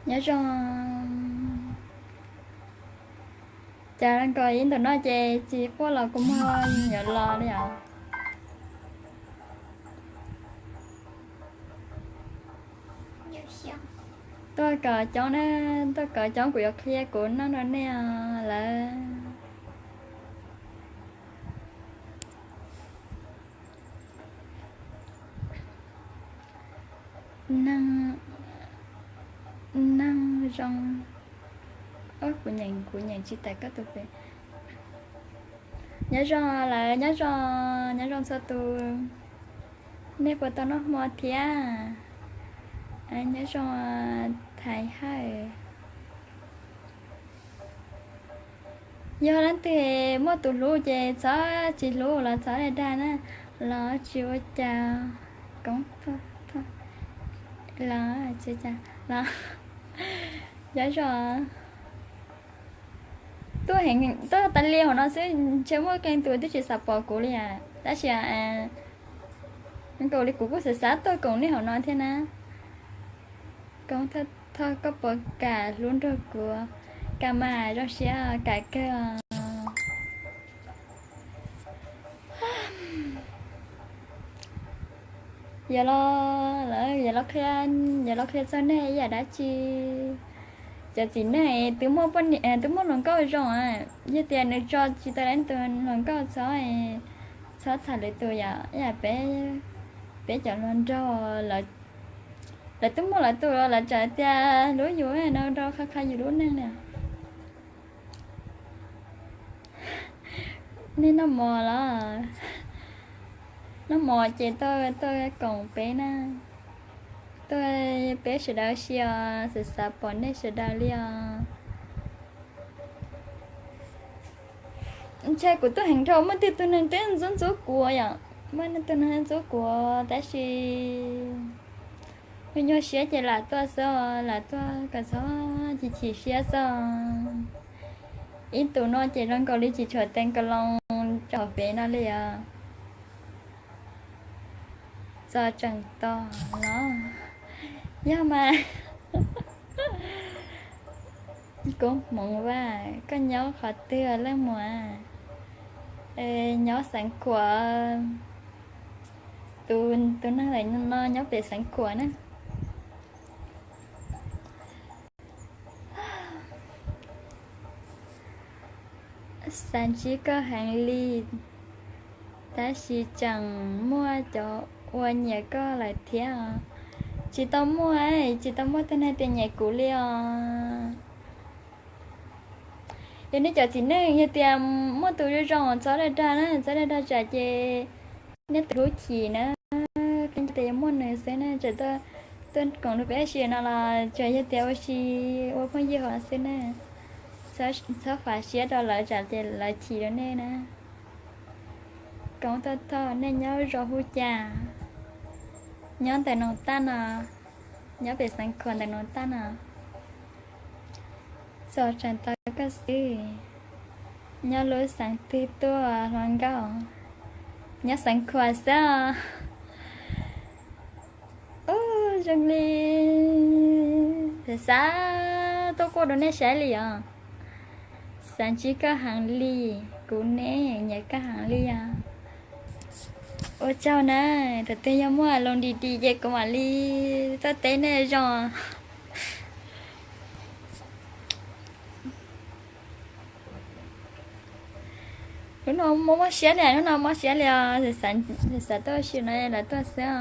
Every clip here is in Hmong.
Nyob zoo. Cas nkaus ib ntus no ces tsis quaj los kua muag yuav los li os. Tuaj kom coob na, tuaj kom coob kuv yuav qhia kuv noj rau nej lawm. Neeg, neeg zoo. Kuv nyeem, kuv nyeem tsis tawm koj tus pem. Nyob zoo lawm, nyob zoo, nyob zoo txhua tus. Nej puas tau noj hmo thiab? Nyob zoo Thaiv Hawj. Yog leej twg muaj tus hlub ces txhob, tsis hlub los txhob dag dag na, los tsis ua cas. Koob, los tsis ua cas los nyob zoo. Tuaj heev, tuaj tas li hauv no xwb ntshe muaj qee tus twb tsis xav pom kuv li as, tab sis nkaus li kuv kuj xav xav tuaj koom nej hauv no thiab na. Koob Thoj, koj puas kam hlub nrog kuv? Kam mas, zoo siab kam kawg. Yog los, yog los qhia, yog los qhia txog nej ib yam dab tsi? Cov txiv neej twb muaj, twb muaj hluas nkauj zoo, yog tias nws tso tsis tau leej twg hluas nkauj txhob, txhob tham lwm tus yom, ib yam peb, peb cov hluas nraug, lawv twb muaj lawv tus, lawv tseem tias hlub yus no rau qhov qhov yus lub neej na. Nej noj mov los? Noj mov ces tuaj, tuaj koom peb na. Tuaj, peb sawv daws si os, xav xav pom nej sawv daws li os. Ntshe kuv tuaj heev dhau, muaj tej tug neeg twb ntxub ntxub kuv yom, muaj tej tug neeg ntxub kuv tab sis nyuaj nyuaj siab ces lam tuaj xwb, lam tuaj kom txhob chim chim siab xwb. Ib ntus no ces zoo nkaus li tsis tshuav teev ka loos rau hauv peb no li os. Txog tseem tos los? Yog mas. Koob Hmoov Vaj, koj nyob qhov twg leej muam? Nyob Xeev Khuam. Tus, tus neeg ntawm no nyob pem Xeev Khuam na. Xav ntsib koj heev li, tab sis tseem muaj cov ua nyiam koj lawm thiab. Tsis tau muaj, tsis tau muaj tus neeg tias nyiam kuv li os. Yog nej cov txiv neej yog tias muaj tus zoo zoo txhob dag dag na, txhob dag dag tsam ces nej tus hlub chim na. Qhia tias yuav muaj nws xwb na, tsam tuaj koom rau peb si no los tsuas yog tias ua si ua phooj ywg hauv xwb na. Txhob fav siab rau lawv tsam ces lawv chim rau nej na. Koob Thoj Thoj, nej nyob zoo hu cas? Nyob ntawm Noog Taj no, nyob pem Xeev Khuam ntawm Noog Taj no. Txog tseem tos koj xwb. Nyob lub xeev twg tuaj hluas nkauj? Nyob Xeev Khuam xwb os. Ub, zoo li xav xav tuaj kuaj rau nej saib li os. Xav ntsib koj heev li, kuv ne nyiam koj heev li os. Ua tsaug na, thaum twg yog muaj loo dim dim ces kuv mam li tuaj teb nej zoo. Hnub no mob mob siab li, hnub no mob siab li os, xav tuaj ua si no lawv tuaj xwb os.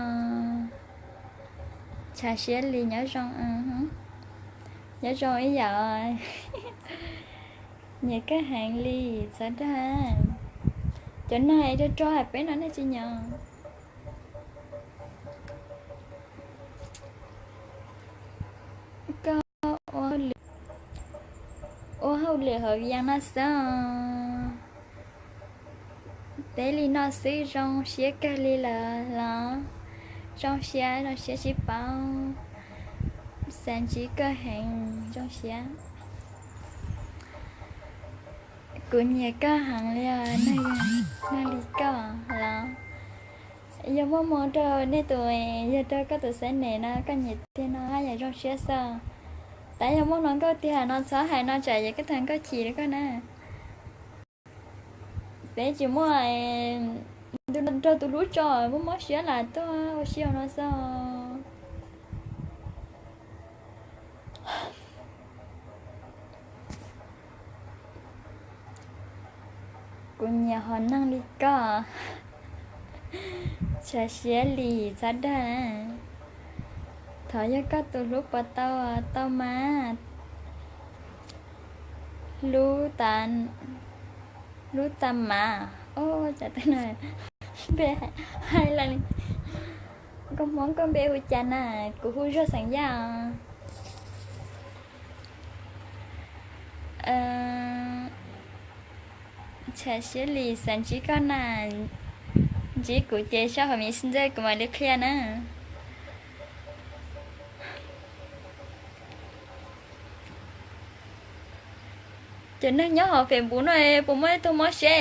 Tshav siab li, nyob zoo, nyob zoo ib yam. Nyiam koj heev li, txhob dag. Cov neeg rog rog hais peb no nej tsis nyob. Koj ua hauj lwm hauv Vias no xwb. Peb li no xwb zoo siab kawg li lawm los? Zoo siab, zoo siab sib paub. Xav ntsib koj heev, zoo siab. Kuv nyiam koj heev li os, neeg li koj los? Yog muaj hmoo rau nej tus, yog rau koj tus xab nes no koj nyiam tiag no haj yam zoo siab xwb. Tab yog muaj hluas nkauj tiag no txhob hais no tsam yog koj tus hluas nkauj chim rau koj na. Peb tsis muaj, nrog tus hlub tso, muaj mob siab lam tuaj ua si hauv no xwb. Kuv nyiam hom neeg li koj. Tshav siab li txhob dag. Thov yog koj tus hlub puas tau, tau mas. Hlub tas, hlub tas mas. Ov, cas tau na, npe hais lawm li. Koj Hmoob koj npe hu cas na? Kuv hu Zuag xeem Yaj os. Tshav siab li xav ntsib koj na, ntsib kuv ces sau hauv Messenger kuv mam li qhia na. Cov neeg nyob hauv Facebook no puas muaj ib tug mob siab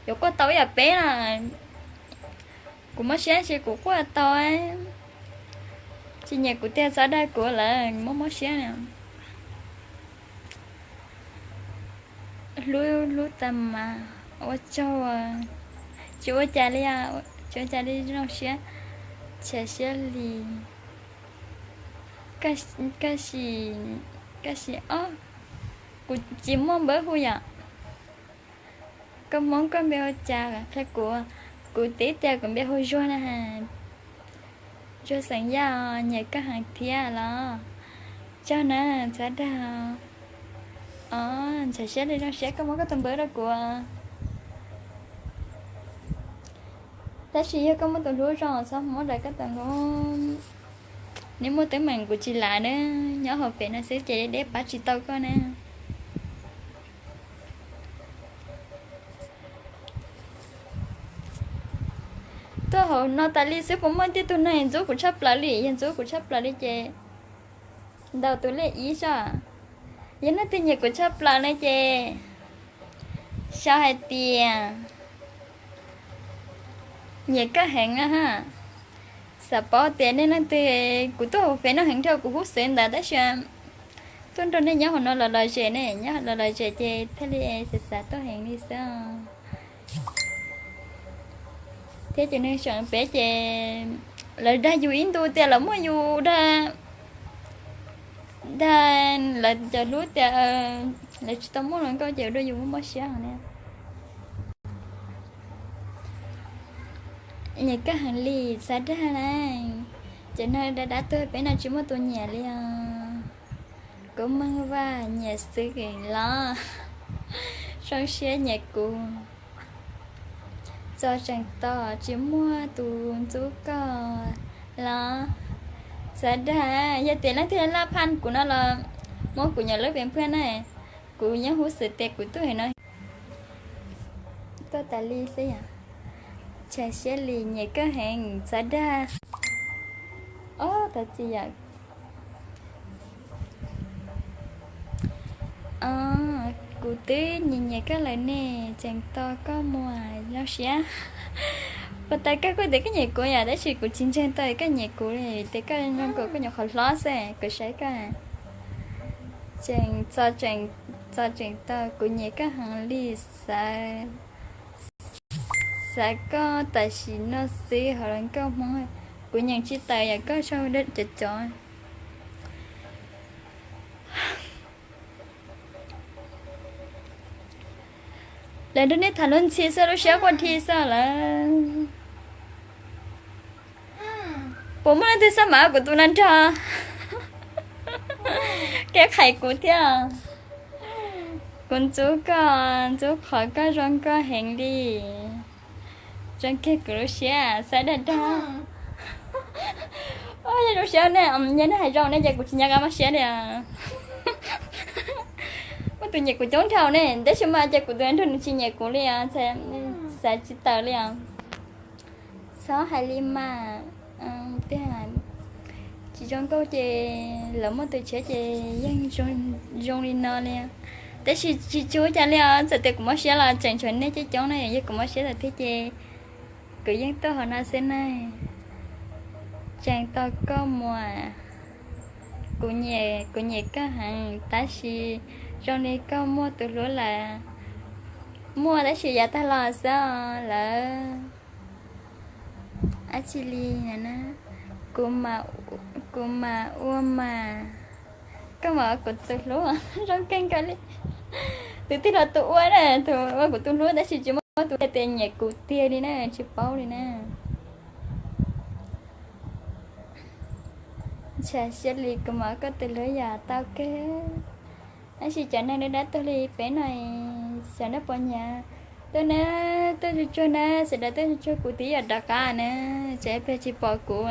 yuav quaj tau ib yam peb na? Kuv mob siab ces kuv quaj tau. Tsis nyiam kuv tiag txhob dag kuv lawm, mob mob siab na. Hlub hlub tas mas, ua tsaug. Tsis ua cas li, tsis ua cas li zoo siab, tshav siab li. Koj sim, koj sim, ob, kuv tsis muaj npawb hu yom. Koj Hmoob koj npe hu cas qhia kuv, kuv twb tias kuv npe hu Zuag na. Zuag xeem Yaj, nyiam koj heev thiab los? Tsaug na, txhob dag. Ov, tshav siab li zoo siab koj muab koj tus npawb rau kuv. Tab sis yog koj muaj tus hlub zoo txhob muab rau koj tus hlub. Nej muaj teeb meem kuv tsis lam na, nyob hauv pem no xwb ces deb pab tsis tau koj na. Tuaj hauv no tas li xwb puas muaj tej tug neeg ntxub kuv tshaj plaws li, yog ntxub kuv tshaj plaws li ces ntaus tus lej ib soj. Yog leej twg nyiam kuv tshaj plaws na ces sau hais tias nyiam koj heev na ha. Xav paub tias nej leej twg, kuv tuaj hauv fev no heev dhau kuv hub xev ntawd tab sis tuaj nrog nej nyob hauv no los los zem ne, nyob los los zem ces thiaj li xav xav tuaj heev li xwb. Thiab cov neeg seem peb ces lawv dag yus ib ntus tias lawv muaj yus dag, dag lawv cov hlub tias lawv tsis tau muaj hluas nkauj ces ua rau yus muaj mob siab heev na. Nyiam koj heev li, xav dag na. Cov neeg dab dab tuag peb no tsis muaj tus nyiam li os. Kuv Meej Vaj nyiam xwb los? Zoo siab nyiam kuv. Txo tseem tos tsis muaj tus ntxub koj los? Xav dag, yog tias leej twg laj phaj kuv no los muab kuv nyuam lub pes nphuaj na. Kuv yeej hub xwm tias kuv tuaj no tuaj tas li xwb yom. Tshav siab li nyiam koj heev, xav dag. Ob, thov txim yom. Kuv twb nyiam nyiam koj lawm ne, tseem tos koj mus zoo siab. Puas tas koj kuj tias koj nyiam kuv yom, tab sis kuv tsis ntseeg tau koj nyiam kuv li, tias koj zoo nkaus koj nyuam qhuav hlob xwb kuv saib koj. Tseem txo, tseem txo tseem tau, kuv nyiam koj heev li, xav, xav koj tam sim no xwb hauv los nkauj Hmoob. Kuv nyeem tsis tawm yom, koj sau cov cov. Lawv nrog nej tham luag ntxhi xwb lub siab quaj dhi xwb lawm. Puas muaj leej twg xab mam kuv tus no nrog? Kev qhais kuv thiab. Kuv ntxub koj, ntxub qhov koj zoo nkauj heev li. Zoo kiag kuv lub siab, xav dag dag. Yog zoo siab ne, yog nej hais zoo ne ces kuv tsis nco qab mob siab li. Muaj tus nyiam kuv coob dhau ne, tab sis mas ces kuv tus nrog nws tsis nyiam kuv li os, xav tsis tawm li os. Txhob hais li mas, tsis zoo nkauj ces lawv muaj tus tshiab ces yeej zoo li no li. Tab sis tsis tsuav cas li os, txawm tias kuv mob siab los tseem tshuav nej coob coob na, yog kuv mob siab lawm thiab ces kuv yeej tuaj hauv no xwb na. Tseem tos koj mus. Kuv nyiam, kuv nyiam koj heev tab sis zoo li koj muaj tus hlub lawm. Muaj tab sis yav tag los xwb lawm. Dab tsi li na, kuv, kuv mas ua mas, koj mas ua kuv tus hlub zoo kawg nkaus li. Tus twg los tus ua na, tus ua kuv tus hlub tab sis tsis muaj tus tias nyiam kuv tiag li na, tsis paub li na. Ntshav siab li, kuv mas ua koj tus hlub yam tau kawg. Tab sis cov neeg dab dab tuag li peb no, xyov nej puas nyiam. Tuaj na, tuaj tsuag tsuag na, sawv daws tuaj tsuag tsuag, kuv twb yog rov qab na, tsam ib pliag tsis pom kuv.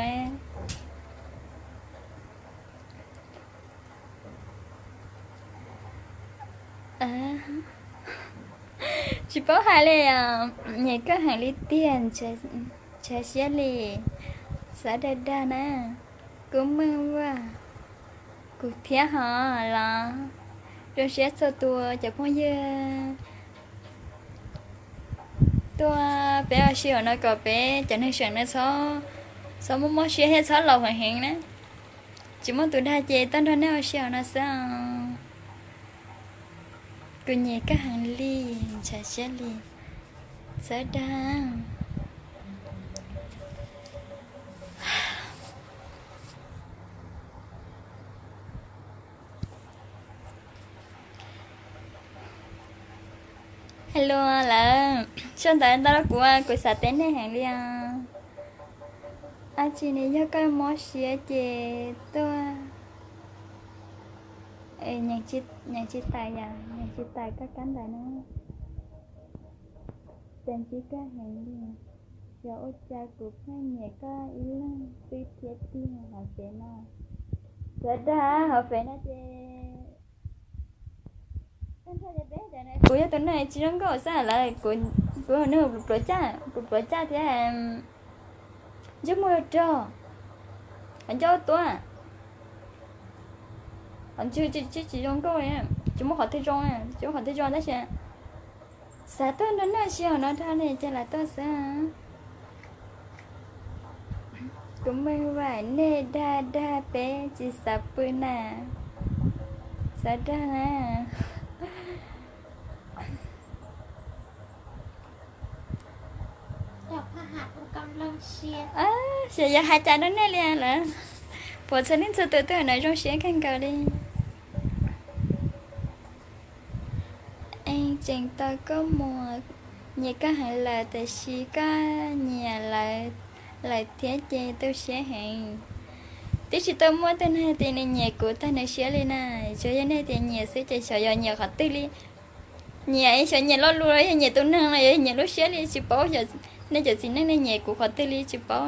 Tsis paub hais li os, nyiam koj heev li tiag, ntshav siab li, xav dag dag na. Kuv meej Vaj, kuv thiab hos los. Zoo siab txog tus cov phooj ywg tuaj peb ua si hauv no kom peb cov neeg seem no txhob mob mob siab thiab txhob laus heev heev na. Tsis muaj tus dag ces tuaj nrog nej ua si hauv no xwb os. Kuv nyiam koj heev li, ntshav siab li, xav dag. Hello lawm, sau ntawv ntau rau kuv, kuv xav teb nej heev li os. Dab tsi ne, yog koj mob siab ces tuaj. Nyeem tsis tawm yom, nyeem tsis tawm koj kab ntawv na. Xav ntsib koj heev li, xyov ua cas kuv pheej nyiam koj ib leeg xwb thiab tiag hauv fev no. Xav dag hauv fev no ces, kuv yog tus neeg tsis zoo nkauj xwb lawm, kuv nws pluav caj, kuv pluav caj thiab ntsej muag rog, qhov ncauj tuab, qhov ntswg tsis zoo nkauj, tsis muaj qhov twg zoo, tsis muaj qhov twg zoo tab sis xav tuaj nrog nej ua si hauv no dag ne ces lam tuaj xwb. Kuv meej Vaj, nej dag dag peb tsis xav pw na, xav dag na. Xyov yog hais cas rau nej li lawm, puas txhua leej txhua tus tuaj no zoo siab kawg nkaus li. Eej tseem tau koj muag, nyiam koj heev lawm tab sis koj nyiam lawv lawm thiab ces tu siab heev. Twb tsis tau muaj tus neeg tias nws nyiam kuv tag nws siab li na, tsuas yog nej tias nyiam xwb ces xyov yog nyiam qhov twg li. Nyiam xyov nyiam lo lus los yog nyiam tus neeg los yog nyiam lub siab li tsis paub. Nej cov txiv neej nej nyiam kuv qhov twg li tsis paub.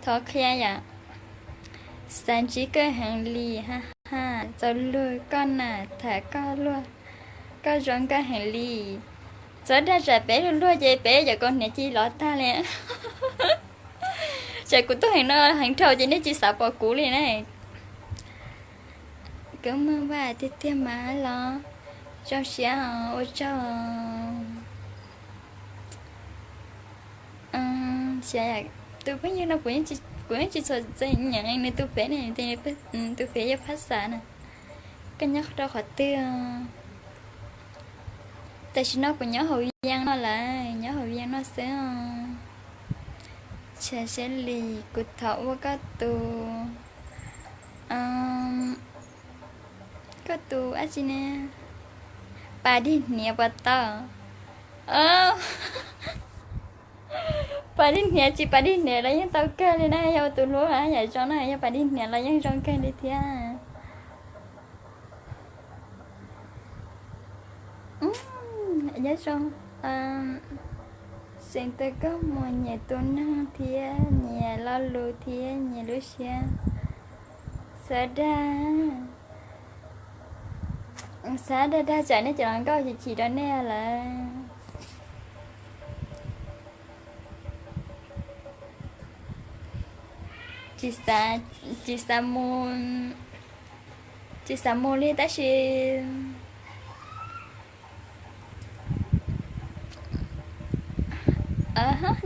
Thov qhia yom. Xav ntsib koj heev li ha ha, txaus luag koj na, tham koj luag, koj zoo nkauj heev li. Txhob dag tsam peb luag luag ces peb cov kaus hniav ci lov tag li. Tsam kuv tuaj heev no heev dhau ces nej tsis xav pom kuv li na. Kuv meej Vaj tiag tiag mas los, zoo siab ua tsaug. Tus phooj ywg no kuv yeej tsis txhua txawj nyeem nws tus fev ne, tus fev yog phab xav na. Koj nyob rau qhov twg? Tam sim no kuv nyob hauv Vias no lawm, nyob hauv Vias no xwb os. Ntshav siab li, kuv thov ua koj tus, koj tus dab tsi ne, pas dig hniav puas tau? Pas dig hniav tsis pas dig hniav los yeej tau kawg li na, yog ua tus hlub yam zoo na, yog pas dig hniav los yeej zoo kawg li thiab. Nyob zoo, xeem tau koj muag, nyiam tus neeg thiab nyiam lo lus thiab nyiam lub siab. Xav dag, xav dag dag tsam nej cov hluas nkauj chim chim rau nej lawm. Tsis xav, tsis xav mus, tsis xav mus li tab sis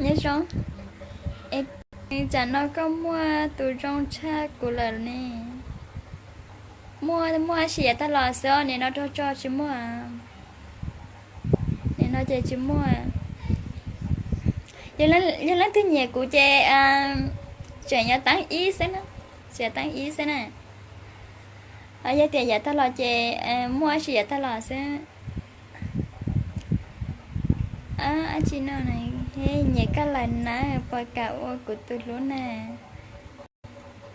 nyob zoo. Es tsam no koj muaj tus zoo tshaj kuv lawm ne. Muaj, muaj tab sis yav tag los xwb, nim no rau tso tsis muaj. Nim no ces tsis muaj. Yog leej twg nyiam kuv ces tseem yuav teeb ib xwb na, tseem yuav teeb ib xwb na. Yog tias yav tag los ces muaj tab sis yav tag los xwb. Ab tsi no, nyiam koj lawm na, puas kam ua kuv tus hlub na?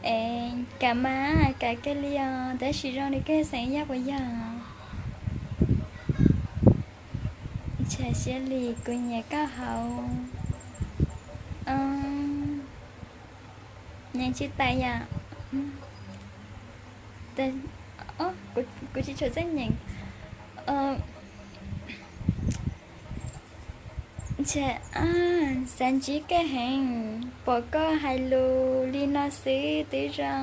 Es kam mas, kam kiag li os, tab sis zoo li koj xeem Yaj puas yog? Ntshav siab li, kuv nyiam koj hauv. Nyeem tsis tau yom. Kuv tsis tshua txawj nyeem. Ntshe xav ntsib koj heev, pom koj hais lus li no xwb twb zoo,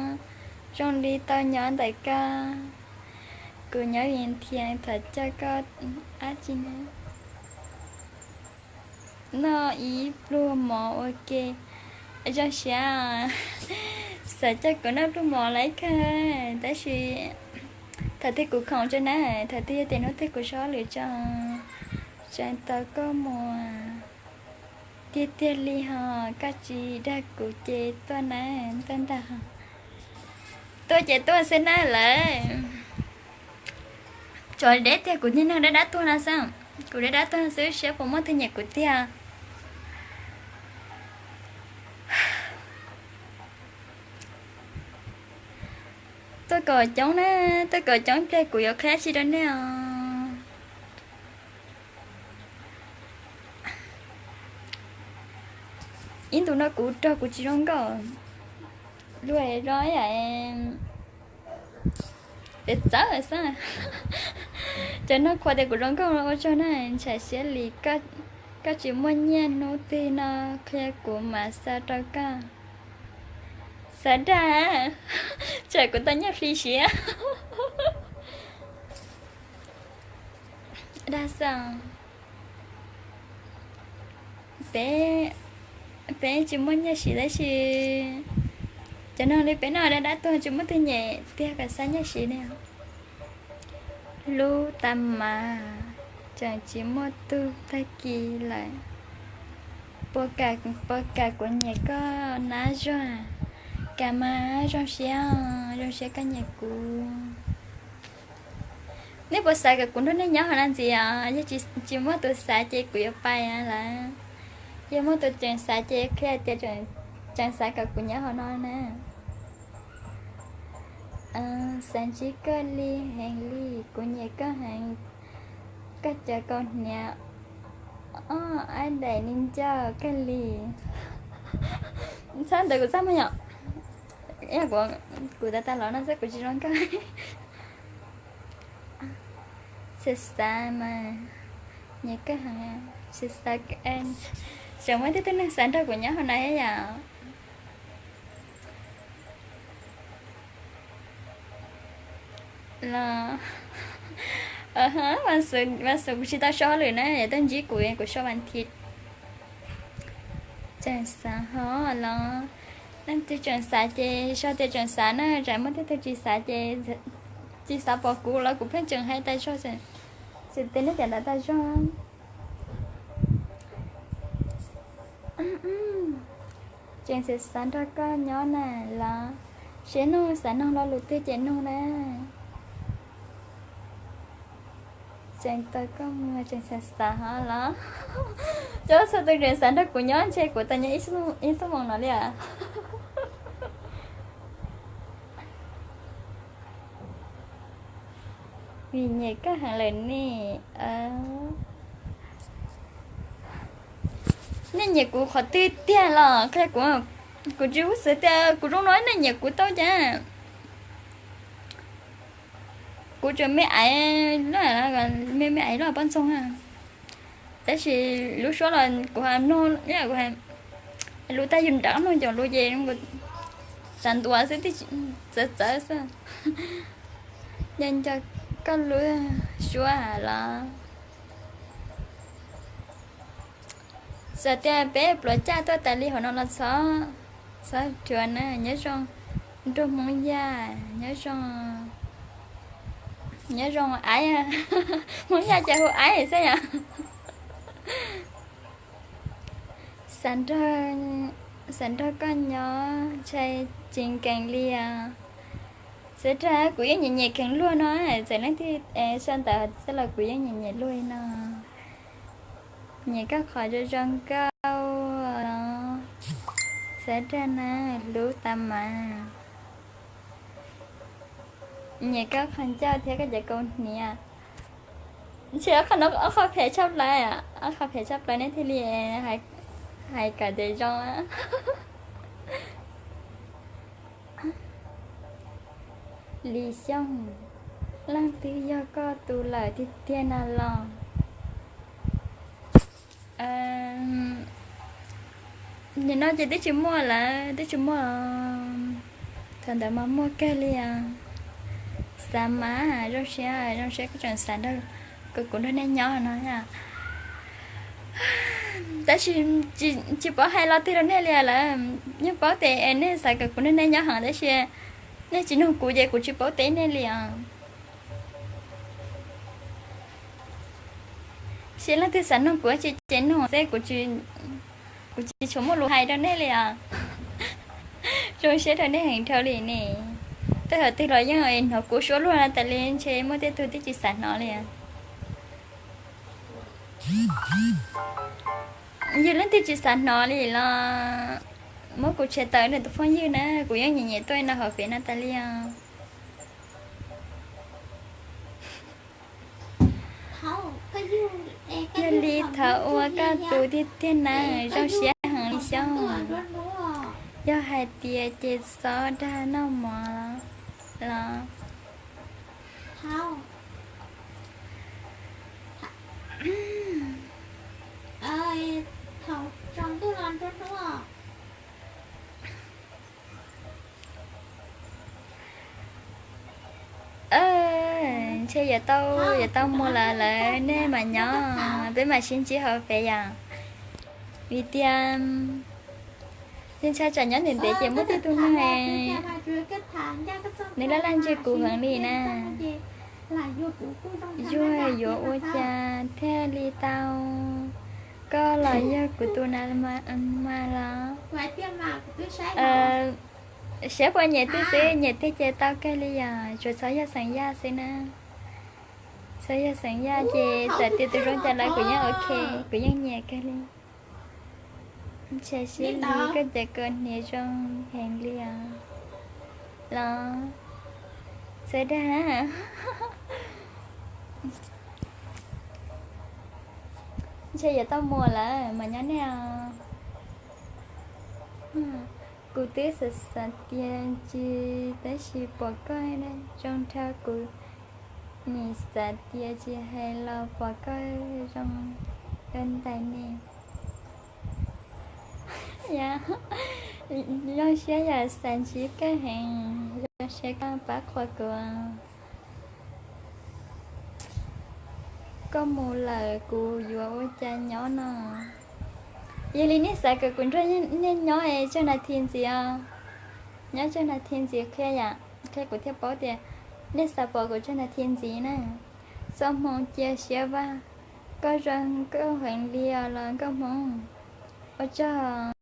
zoo li tau nyob ntawm koj. Kuv nyob Vias Thias thov coj koj, ab tsi, noj ib pluag mov ua ke. Zoo siab, xav coj kuv noj pluag mov lawm kawg, tab sis thaum twg kuv khoom tso na, thaum twg yog tias hnub twg kuv sab lwm tso, tseem tau koj mus. Tiag tiag li hos, koj tsis dag kuv ces tuaj na, tuaj ntag. Tuaj ces tuaj xwb na lawm. Tsov deb tiag, kuv niag neeg dab dab tuag no xwb, kuv dab dab tuag xwb, saib puas muaj twg nyiam kuv tiag. Tuaj kom coob na, tuaj kom coob pliag kuv yuav qhia tsi rau nej os. Ib ntus no kuv rog kuv tsis zoo nkauj, luag zoo yam txawv xwb. Cov no qhuas tias kuv zoo nkauj ua tsaug na, ntshav siab li. Koj tsis muaj nyiaj, hnub twg no qhia kuv mam xa rau koj. Xav dag, tsam kuv tau nyiaj flis siav. Dag xwb. Peb, peb tsis muaj nyiaj siv tab sis cov neeg li peb no dab dab tuag tsis muaj twg nyiam tiag kom xa nyiaj siv li. Hlub tas mas, tseem tsis muaj tug tag kis lawm. Puas kam, puas kam kuv nyiam koj nab zog? Kam mas, zoo siab, zoo siab koj nyiam kuv. Nej puas xav kom kuv nrog nej nyob hauv no ntxiv os? Yog tsis muaj tus xav ces kuv yuav pais lawm. Yog muaj tus tseem xav ces qhia tias tseem xav kom kuv nyob hauv no na. Xav ntsib koj li heev li, kuv nyiam koj heev, koj cov kaus hniav ob ab daim li ncauj kawg li. Txhob ntawd kuv txaj muag yom. Kuv tas tas los no xwb kuv tsis zoo nkauj. Xav xav mas, nyiam koj heev, xav xav, tseem muaj tej tug neeg xav nrog kuv nyob hauv no yom. Los, Vas Xuv kuv tsis tau so hauj lwm na, yog tuaj ntsib kuv, kuv so vas thiv. Tseem xav ho los, leej twg tseem xav ces so tias tseem xav na, tsam muaj tej tug tsis xav ces tsis xav pom kuv los kuv pheej tseem hais tas zog, tseem tias nej cov ntawd tas zog. Tseem xav xav nrog koj nyob na los, seb nug xav noog lo lus twg ces nug na. Tseem tau koj mus tseem xav xav ho los. Cov txhua tus tseem xav nrog kuv nyob ntshe kuv tau nyob ib xuab moos no li os. Vim nyiam koj heev lawm ne. Nej nyiam kuv qhov twg tiag los qhia kuv, kuv tsis ua xwb tias kuv zoo no nej nyiam kuv tau cas. Kuv tseem me aiv, me me aiv loj poj ntxoog, tab sis lub suab los kuv mloog, lus tag yus nrov mloog cov lus ces xav ntuas xwb, txawv txawv xwb. Nco nco koj lub suab los. Txawm tias peb pluas caj tuaj tas li hauv no los txhob, txhob cuav na, nyob zoo nraug Hmoob Yaj, nyob zoo. Nyob zoo Aib, Hmoob Yaj ces hu Aib xwb yom. Xav nrog, xav nrog koj nyob ntshai tsis nkees li os. Xav nrog, kuv yeej nyiam nyiam kheev luag no, txawm leej twg sau ntawv xwb los kuv yeej nyiam nyiam luag li no. Nyiam koj qhov zoo zoo nkauj los, xav nrog na, hlub tas mas. Nyiam koj qhov ncauj thiab koj cov kaus hniav. Ntshe ob qho phem tshaj plaws, ob qho phem tshaj plaws nej thiaj li hais kom tias zoo. Lis Xyooj, leej twg yog koj tus lawm tiag tiag na los? Nim no ces twb tsis muaj lawm, twb tsis muaj. Thaum ntawd mas muaj kawg li os. Xav mas zoo siab, zoo siab koj tseem xav nrog, kom kuv nrog nej nyob no. Tab sis tsis paub hais lo twg rau nej li lawm, yeej paub tias nej xav kom kuv nrog nej nyob heev tab sis nej tsis nug kuv ces kuv tsis paub teb nej li os. Sis leej twg xav nug kuv tsis ces nug xwb, kuv tsis tshua muaj lus hais rau nej li os. Zoo siab rau nej heev dhau li ne. Tej thaum twg los yeej hnov kuv suab luag no tas li ntshe muaj tej tug twb tsis xav hnov li. Yog leej twg tsis xav hnov li los muab kuv tshem tawm nws tus phooj ywg na, kuv yeej nyiam nyiam tuaj no hauv fev no tas li os. Yog li thov ua koj tus tiag tiag na, zoo siab heev li xyoo. Yog hais tias ces txhob dag noj mov los. Ntshe yuav tau, yuav tau mus lawm, lawv nej mam nyob, peb mam sib ntsib hauv fev yom. Vim tias ntshai tsam nyob ntev ntev ces muaj tej tug neeg nws laj laj ntsia kuv heev li na. Yog yuav ua cas thiaj li tau, koj los yog kuv tus na mas los. Siab puas nyiam twg xwb, nyiam twg ces tau kawg li yom, tsuas txhob yog xeem Yaj xwb na. Txhob yog xeem Yaj ces txawm tias tus zoo cas los kuv yeej ok, kuv yeej nyiam kawg li. Ntshe siab li koj cov kaus hniav zoo heev li os. Los, txhob dag. Ntshe yuav tau mus lawm mas nyob nej os. Kuv twb xav xav tias tsis, tab sis pom koj zoo dhau, kuv nim xav tias tsis hais los pom koj zoo ntais ne. Zoo siab yom, xav ntsib koj heev, zoo siab koj pab qhuas kuv. Koj mus lawm kuv yuav ua cas nyob no? Yog li nej xav kom kuv nrog nej nyob es tsawg nas this ntxiv os? Nyob tsawg nas this ntxiv qhia yom, qhia kuv thiaj paub tias nej xav pom kuv tsawg nas this ntxiv na. Txoj hmoov cia siab vaj, koj zoo nkauj heev li os los nkauj hmoob. Ua tsaug.